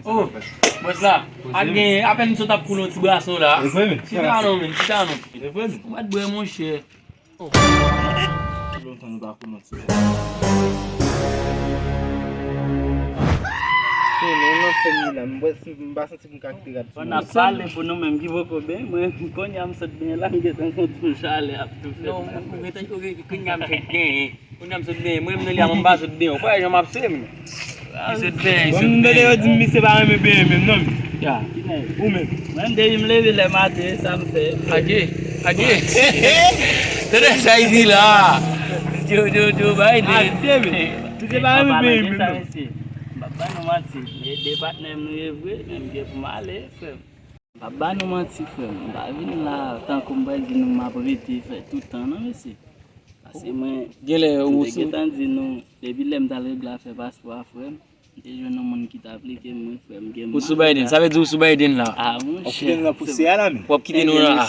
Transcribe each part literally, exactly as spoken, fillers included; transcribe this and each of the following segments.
Oh, bòs la, ak gen apèn m sot ap koule yon ti braso la. Chita non, men, chita non. Ou pa t bwè, monchè. Oh. Lontan nou pa koule yon ti. Men, men, nan fè m la, m pa santi m ka kite rad sou mwen. N ap pale pou nou menm ki poko benyen, mwen, kounye a m sot benyen la, m gentan santi yon chalè ap tou fèt. Non, ou gentan, ou gen-, kounye a m sot benyen. Kounye a m sot benyen. Mwen menm nan li a, mwen m pa sot benyen. Ou pa wè jan m ap sere, men. M sot benyen, m sot benyen. Bon, m tande yo di m misye pa renmen benyen menm, non. Ya. Ou menm. Mwen, depi m leve lè maten, sa m fè. Adye, adye. Tande sa y di la. Yo, yo, yo, bay de. Adye, men. Misye pa renmen benyen menm, non. M p ap ba nou manti. E de patnè m nou ye vre, men m gen pou m ale, frè m. M p ap ba nou manti, frè m. M pa vin la tankou m pral di nou m ap rete fè tout tan, non, mesye. Paske mwen, genlè m te gentan di nou, depi lè m t al regle afè paspò a, frè m, m te jwenn yon moun ki t aplike m, wi, frè m, gen m. Ou sou Biden, sa vle di ou sou Biden la? A, monchè. W ap kite nou nan pousye a la, men. W ap kite nou nan, a.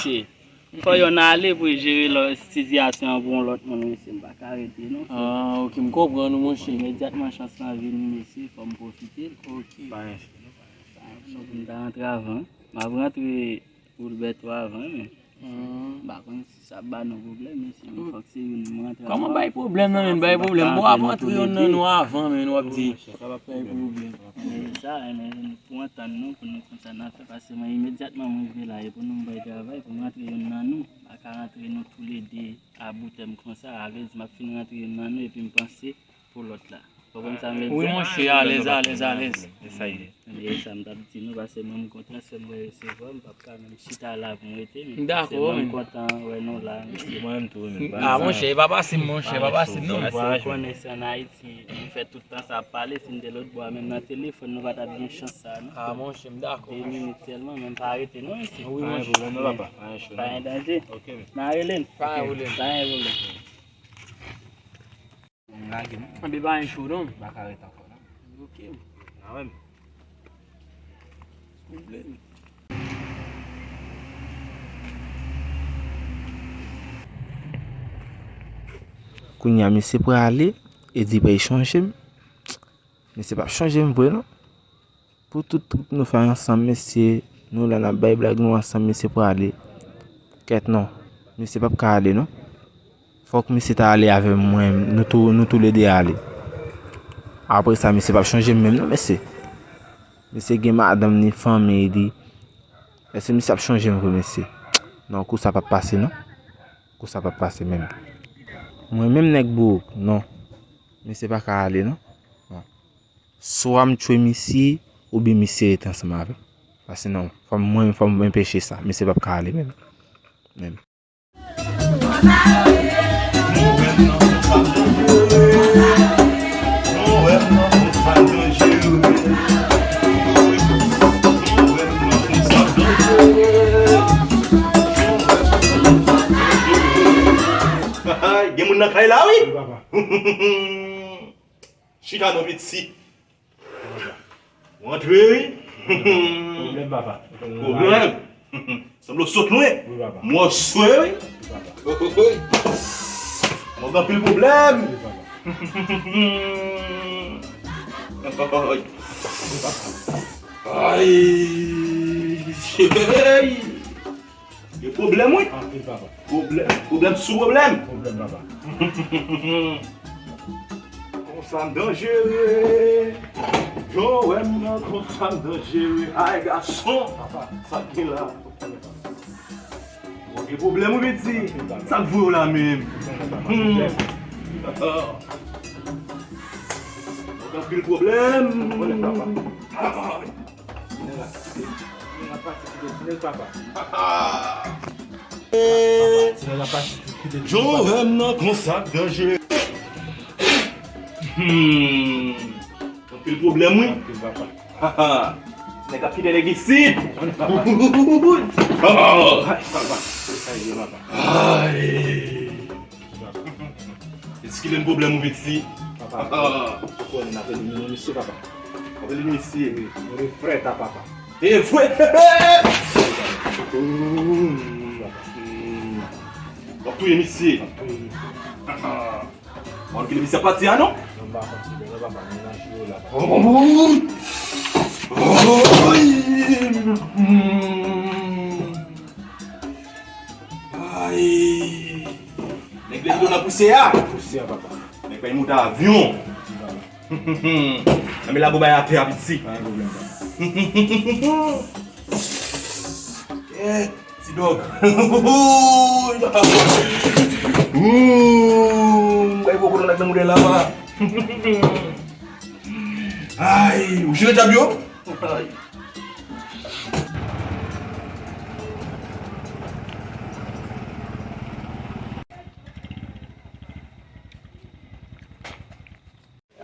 Fò yonn ale pou l jere lò, sitiyasyon an pou yon lòt moun, mesye, m pa ka rete, non, frè m. Ah, ok, m konprann ou, monchè. Imedyatman chans lan vini, mesye, fò m pwofite l. Ok. Pa yon chans, non, pa yon chans. Donk, m ta rantre avan. M ap rantre pou l bèto avan, men. M pa konn si sa ap ba nou pwoblèm, men si fòk se youn m rantre avan. Kòman bay pwoblèm nan, men bay pwoblèm? Bon, ap rantre youn nan nou avan, men w ap di bay pwoblèm. Men sa, men pou antann nou, pou nou konn sa n ap fè, paske mwen imedyatman mwen rive la, e pou nou m bay travay, pou m rantre youn nan nou, m pa ka rantre nou toulede a boutèm konsa, a vle di m ap fin rantre youn nan nou, epi m panse pou lòt la. Ou konprann sa m vle di? Wi, monchè, alèz, alèz, alèz. E sa m t ap di nou, paske mwen m kontan, sè m resevwa, m p ap ka menm chita la pou m rete, men se mwen m kontan wè nou la, mesye. Mwen menm tou, men. Ah, monchè, e pa pase m, monchè, e pa pase m, non. Paske ou konnen se ann Ayiti, nou fè tout tan sa ap pale, si n te lòt bò a, menm nan telefòn, nou pa t ap gen chans sa, non. Ah, monchè, m dakò. De minit sèlman, men m pa rete, non, mesye. Wi, monchè. Pa gen pwoblèm, non, papa. Pa gen danje. Ok, men. N a rele n. Pa gen pwoblèm. Pa gen pwoblèm. M lage m. Anben pa gen cho non. M pa ka ret ankò non. Ok. A wè m. Pwoblèm. Kounye a misye prale, e di pa l chonje m. Mesye p ap chonje m vre non. Pou tout trip nou fè ansanm, mesye, nou la n ap bay blag nou ansanm, mesye prale. Kèt non, mesye p ap ka ale non. Fòk misye ta ale avè m, mwen, nou tou, nou toulede ale. Apre sa, misye p ap chonje m menm non, mesye. Misye gen madanm ni fanmi li. Èske misye ap chonje m vre, mesye? Non, kou sa p ap pase non. Kou sa p ap pase menm. Mwen menm nèg Bouwouk, non. Misye pa ka ale non. Non. Swa m tchwe misye, oubyen misye rete ansanm avè m. Paske non, fò m, mwen, fò m anpeche sa. Misye p ap ka ale menm. Menm. Gen moun nan kay la, wi. Chita non, piti. Ou antre, wi. Pwoblèm, papa. Pwoblèm. Sanble w sot lwen. Wi, papa. M wè w swe, wi. Wi, papa. Mwen gen anpil pwoblèm. Wi, papa. Ay. Gen pwoblèm, wi. Anpil, papa. Pwoblèm, pwoblèm sou pwoblèm. Pwoblèm, papa. Konsa m danjere. Jan w wè m nan, konsa m danjere. Ay, gason. Papa. Sa k gen la? Bon, gen pwoblèm, wi, piti. Anpil, papa. Sa k voye w la menm? Anpil, papa. Hmm. Anpil pwoblèm. Pwoblèm, papa. Ay. Tinèl ap pase kite, tinèl ap pase kite, tinèl papa. Papa, tinèl ap pase kite, tinèl papa. Jan w wè m nan konsa k danjere. Hmm. Anpil pwoblèm, wi. Anpil, papa. Tinèg ap kite nèg isit. Ay, papa. Ay, papa. Ay. Eskize m pwoblèm ou, piti. Papa, ou konnen n ap rele misye, papa. N ap rele misye. Wi, nou de frè ta papa. E vre! W ap touye misye. W ap touye misye. Ok, misye pati a non? Non, pa konn, non, papa, mennaj yo la. Ay. Nèg lè yo nan pousyè a. Pousyè, papa. Nèg pa moute avyon. Nan men lago bay atè a piti. Pa gen pwoblèm, papa. Kèt, ti dòg. Ooh, bay poko nan nèg nan moudè la, papa. Ay, ou jere djab yo? Ay.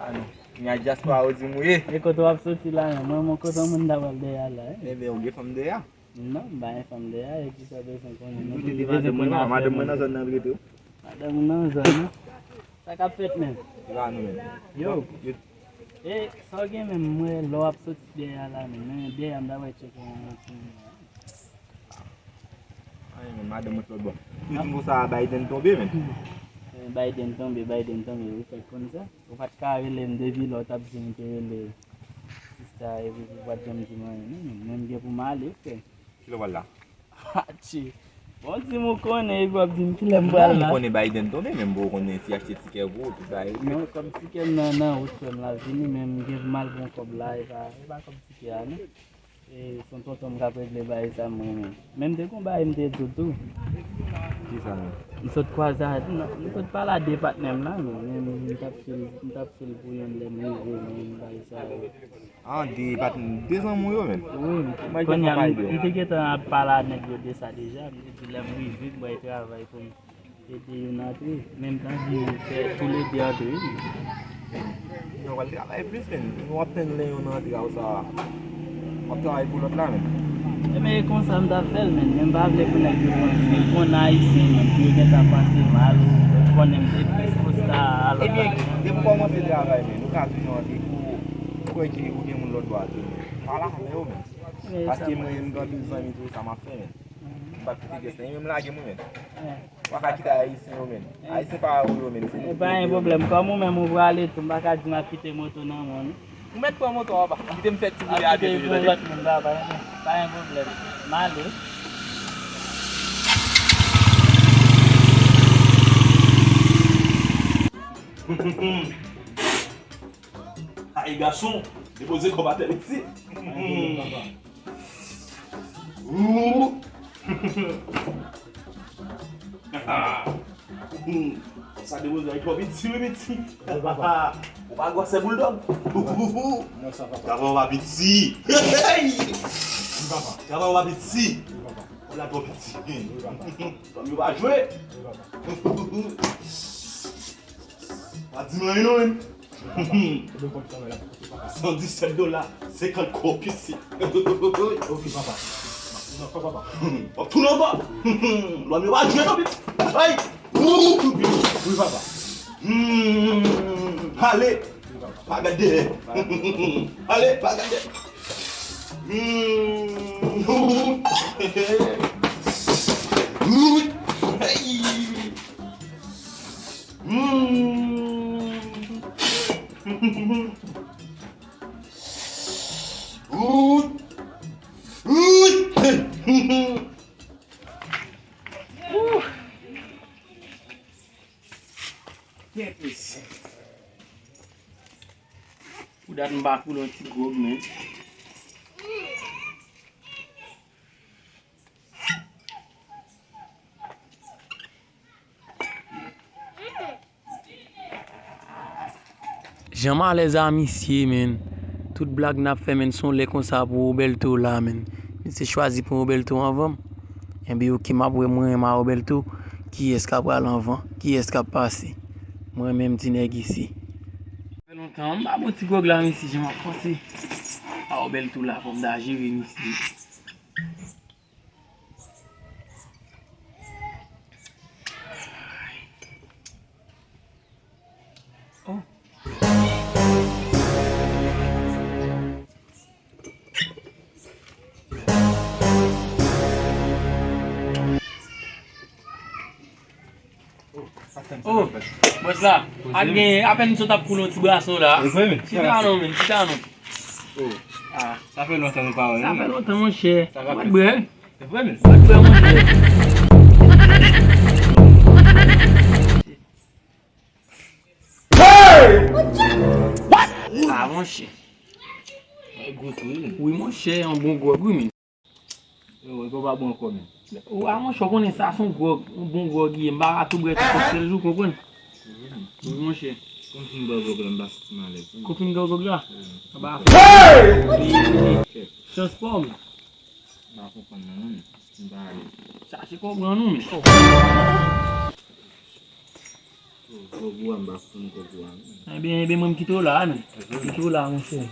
Ah non. Kounya dyaspora yo di m ou ye. E kote w ap soti la menm? Mwen, mwen kote yon moun ta pral dèyè a la, eh. Ebyen, ou gen fanm dèyè a? Non, m pa gen fanm dèyè a, e kisa w bezwen konnen? Mwen bezwen konnen afè mwen. Madanm mwen nan zòn nan vre tou. Madanm ou nan zòn nan? Sa k ap fèt menm? Yo. E sa w gen menm, mwen, lè w ap soti dèyè a la menm, men dèyè a m ta pral tcheke yon ti moun. Ay, men madanm mwen t lòt bò. Tout moun sa Biden tonbe, men. Eh, Biden tonbe, Biden tonbe, ou fèk konn sa? Ou pa t ka rele m depi lè w t ap di m te rele sista, epi ou pa t janm di m anyen. Non, non, mwen m gen pou m ale, frè. Kilè w pral la? Atchi. Bon, di m ou konnen, epi w ap di m kilè m pral la. Non, m konnen Biden tonbe, men m poko konnen si achte tikè pou ou, tout bagay. Non, kòb tikè m nan, nan wout, frè m, l ap vini, men m gen pou m al pran kòb la, e pa, e pa kòb tikè a, non. E se yon tonton m k ap regle bagay sa m renmen. Men m te gon bagay m te di w tou. Kisa menm? M sot kwaze a, non, m sot pale a de patnè m la, men, men m t ap fè l, m t ap fè l pou yonn lè m rive, men bagay sa yo. Ah, de patnè, de zanmi w yo menm? Wi, kounye a m, m te gentan ap pale a nèg yo de sa deja, m te di lè m rive, m bay travay pou m ede youn antre. Menm tan di fè toulede antre wi. Yo pral travay plis, men. W ap tann lè youn antre a ou sa. W ap travay pou lòt la, men. Ebyen, e konsa m t ap fè l, men. Men m pa vle pou nèg yo panse, pou nan Ayisyen, men, pou yo gentan panse mal, ou konnen m te plis pou sa a lòt la. Ebyen, depi w kòmanse travay, men, ou ka toujou antre pou kwè ke ou gen moun lòt bò a tou, men. Pale avè yo, men. Paske mwen, m gen anpil zanmi tou, sa m ap fè, men. M p ap kite pyès la, e menm lage m wi, men. W pa ka kite Ayisyen yo, men. Ayisyen pa ou yo, men. E pa gen pwoblèm. Kòm ou menm ou prale tou, m pa ka di m ap kite moto nan men w, non. Ou mèt pran moto a, papa. Kite m fè ti boule atè toujou, tande. Lòt moun, papa. Pa gen pwoblèm. M ale. Ay, gason, depoze kòb atè, piti. Ooh. Sa depoze ay twò piti, wi, piti. Ou pa gwosè boulèt. Travay ou pa piti. Travay ou pa piti. Ou la twò piti. Fanm yo pa jwe. Pa di m anyen non, men. San disèt dola, senkant kòb isit. Ok, papa. W ap tounen ankò. Lwa m yo pa jwe non, piti. Ay! Wi, papa. Ale! Pa gade. Ale, pa gade. Hey! Pou dat m pa koule yon ti gwòg, men. Jan m alèz a misye, men. Tout blag n ap fè, men, se yon lè konsa pou Roberto la, men. Misye chwazi pran Roberto anvan m. Enben, ok, m ap wè mwen menm a Roberto, kiyès k ap pral anvan, kiyès k ap pase. Mwen menm, ti nèg isi. Fè lontan, m pa bon ti gwòg la, mesye, jan m ap panse. A Roberto la, fò m ta jere misye. Oh. Oh. Bòs la, ak gen apèn sot ap koule yon ti brason la. Chita non, men, chita non. Oh, ah, sa fè lontan nou pa wè, non, men. Sa fè lontan, monchè. Sa ka fè. Bwè. Se vre, men. Bwè, monchè. Ah, monchè. Wi, monchè, yon bon gwòg, wi, men. Yo, e pa bon ankò, men. Ou a, monchè, w konnen sa se yon gwòg, yon bon gwòg ye. M pa ka tou bwè tout sèl jou, konprann? Wi, monchè. Kon fin bwè gwòg la, m pa santi m alèz. Kon fin bwè gwòg la? Wi. Chans pa w, men. M pa konprann nan, non, men. M pa alèz. Chache konprann ou, men. Gwòg ou a, m pa konprann gwòg ou a, non. Ebyen, ebyen, mwen m kite w la, men. Kite w la, monchè.